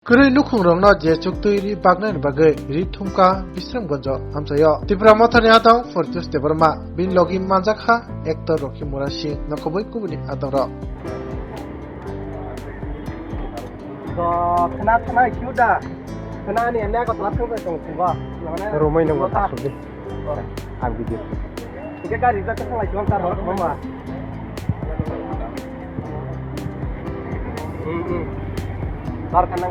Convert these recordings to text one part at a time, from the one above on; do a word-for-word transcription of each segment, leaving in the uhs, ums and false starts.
Kwrwi nukhungrokno je chuktwi ri baknani bagwi ri thumkha Bisramganjo amchaio. Tipra Mothani adong Fortius Debbarma, bini logi manjakha actor Rocky Murasing, nokobwi kubuni adongrok. Khna khna kiuda. Khna ni ene ko tla thang bai tong thang ba. Romai nang ba asuk de. Ang video. Ike gari jak thang lai chuang tar hor mama. Hmm, hmm. Tar kanang.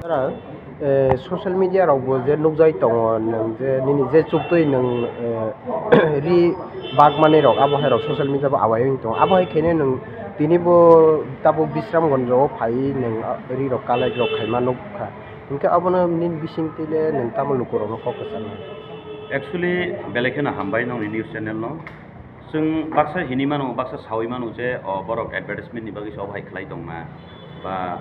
Tara, eh, social media rok bo je nukjai tongo, nwng je nini je chuktwi nwng, eh, ri bak manwi rok, abo hai rok social media bo awai wng tongo. Abo hai khaino nwng tini bo tabuk Bisramganjo o phai nwng, ah, ri rok kalai rok khaima nukha. Hinkhe abono nini bisingtwi le nwng tamo lukurokno kok kwcharnai? Actually, belai kheno hambai nongni news channel no. Chwng baksa hinwi mano, baksa sawi mano je, o, borok advertisement ni bagwi se obo hai khlai tongna, ba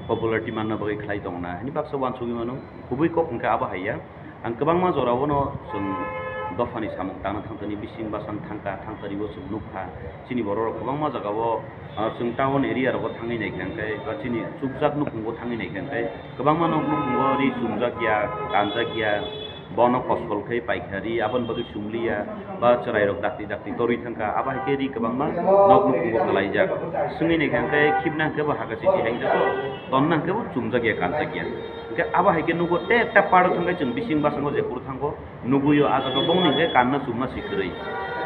popularity manna bagwi khlai tongna, hini baksa uansugwi mano. Kubui kok hinkhe abo hai ya. Ang kwbangma jorao no chwng dophani samung tangna thangtani bising basang thangkha, thangtani o chwng nukha. Chini borok rok kwbangma jagao, ah, chwng town area rogo thangwi naikha hinkhe, ba chini chukjak nukhungo thangwi naikha hinkhe, kwbangma nok nukhungo ri chumjak ya, kanjak ya, bono kosol khe paikha ri, aboni bagwi chumliya, ba chwrairok dakti dakti torwi thangkha, abo hai khe ri kwbangma nok nukhungo kwlaijak. Swngwi naikha hinkhe khibna hinkhe bo hakha sisi hai jago, tonna hinkhe bo chumjak ya, kanjak ya. Hinkhe abo hai khe nugo tei ekta part o thangkhe chwng bising basango jephuru thango, nugui o ah jaga bongni hinkhe kanna chumna si kwrwi.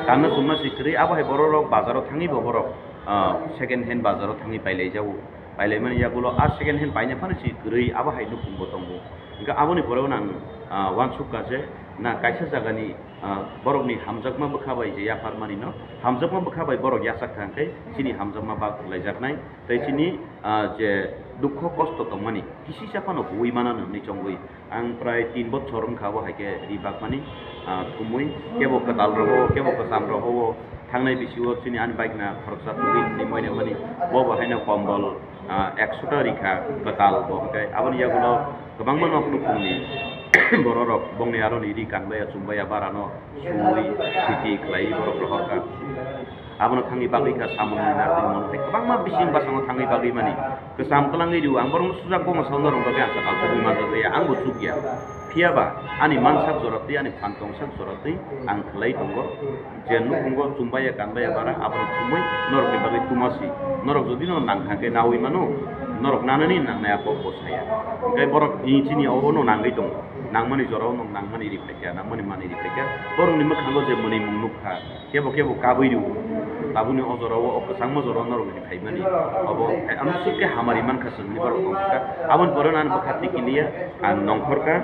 Kanna chumna si kwrwi, abo hai borok rok bazaro thangwi bo borok, ah, second hand bazaro thangwi pailaijago. Pailaimani yagulo ah second hand paina phano si kwrwi, abo hai nukhung bo tongo. Hinkhe aboni pore o nang, ah, uansuk kha je na kaisa jagani, ah, borokni hamjakma bwkha bai je yapharmani no, hamjakma bwkha bai borok yachak kha hinkhe chini hamjakma bak rwlaijaknai. Tei chini, ah, je dukho kosto tongmani kisisa phano huwi manano hinwi chongwi. Ang prai tin bochor wngkha bo hai khe ri bakmani, ah, thumwi kebo kwtal rogo, kebo kwcham rogo. Thangnai bisio chini ani bike na khoroksa tugwi hinwi moina mani bo bo haino kombol, ah, ekso ta rikha kwtal bo hwnkhe aboni yagulo kwbangma nok nukhungni bororok bongni aroni ri kanbaya chumbaya barano sumui khiti khlai borok rohorkha. Abono thangwi bagwi kha samung ni narwkni mano tei kwbangma bising basango thangwi bagwi mani. Kwcham kwlangwi rw ang borokno sujak bongno sao norok bagwi ang kwtal tubui manjak ya, ang bo chuk ya. Phiya ba ani mansak jora twi ani phan tongsak jora twi ang khlai tongo je nukhungo chumbaya kanbaya bara abono thumwi norokni bagwi tuma si. Norok jodi no nang thang khe naui mano, norok nanani nangnai a kok bo saya. Hwnkhe borok ni chini obono nangwi tongo, nangmani jorao nok nangmani ri phaikha, nangmani manwi ri phaikha, borokni mwkhango je mwnwi mung nukha. Kebo kebo kabui rw, tabukni o jorao, o kwchangma jorao norok ni phaimani. Obo, eh, ano suk khe hamari mankha chwngni borok tongkha. Aboni pore no ano bwkha tikiliya, ang nongkhorkha,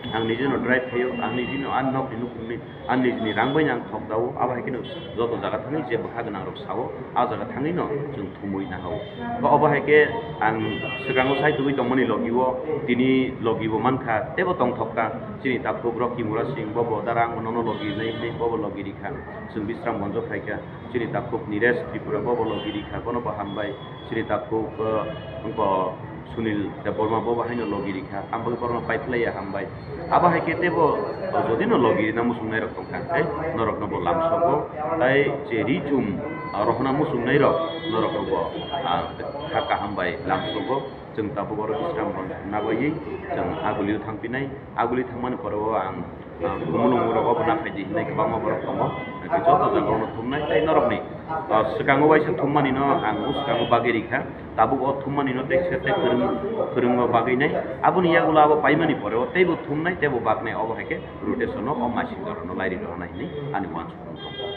ang nijino drive khaio, ang nijino ani nokni nukhungni, ani nijini rang bai ang thok dao, abo hai kheno joto jaga thangwi je bwkha gwnang rok sao, a jaga thangwi no chwng thumui nahao. Ba obo hai khe ang swkango sai tubui tongmani logi o, tini logi bo mankha, teibo tongthok kha, chini takhuk Rocky Mura Singh, bobo dara ang bono logi nai hinwi bobo logi rikha. Chwng Bisramganjo phaikha, chini takhuk Niresh Tripura bobo logi rikha, bono bo hambai. Chini takhuk, eh, wngkha Sunil Debbarma bobo haino logi rikha, ang bagwi borokno paiphlaiya hambai. Abo hai khe teibo, eh, jodi no logi rina muchungnai rok tongkha, tei norokno bo lamsogo, tei je ri chum, ah, rohorna muchungnai rok norokno bo, ah, kha kaham bai lamsogo. Chwng tabuk oro Bisramganj nabaiwi chwng Agulio thangphinai. Aguli thangmani pore o ang, ah, Khumulwng rok obo naphai di hinwi kwbangma borok tongo. Hwnkhe joto jaga ono thumnai tei norokni, ah, swkango waisa thummani no ang o swkango bagwi rikha. Tabuk o thummani no tei sete kwrwng, kwrwngma bagwi nai. Aboni yagulo abo paimani pore o teibo thumnai teibo baknai, obo hai khe rotation o o masing jorano lairi rohornai hinwi ani uansukmung tongo.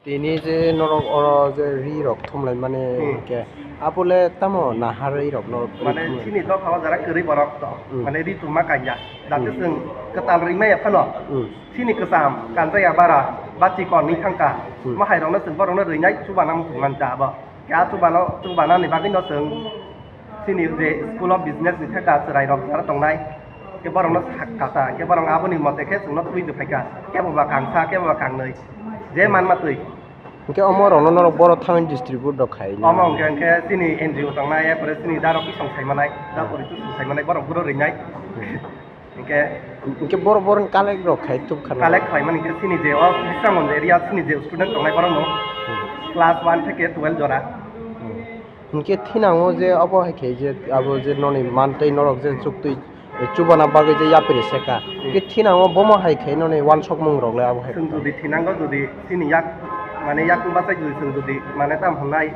Tini je norok oro je ri rok thumlaimani Hmm. hinkhe, apule tamo naharwi rokno ri Mane thumlai chini kha? Dopha o jara kwrwi borok to. Hmm. Mane ri thumma kanya. Jate Hmm. chwng kwtal rwi maya phano. Hmm. Chini kwcham kanjaya bara ba chikon ni thangkha. Hmm. Mo hai rokno chwng borokno rwinai chubana muchung manja abo. Kya chubano, chubanani bagwi no chwng chini je School of Business ni theka chwrai rok jara tongnai, khe borokno sak kasa, khe borok aboni mote khe chwngno twi twi phaikha, kebo ba kangsa, kebo ba kangnwi, je manma twi. Hwnkhe omo rokno norok boro thangwi distribute rok khai Omo hwnkhe, hwnkhe chini N G O tongnai, epore chini darok isong saimanai, da pori tu song saimanai, borok buro rinai. Hwnkhe Hwnkhe boro boro collect rok khai tubkha na? Collect khlaimani hwnkhe chini je o Bisramganj area chini je student tongnai borokno Hmm. class one theke twelve jora. Hmm. Hinkhe thinango je obo hai khe je abo je noni mantwi norok je chuktwi chubana bagwi je yapri seka. Hinkhe thinango bomo hai khe noni wansokmung rok le abo hai. Chwng jodi thinango jodi chini yak mane yak bachai jodi chwng jodi mane tam hwnai.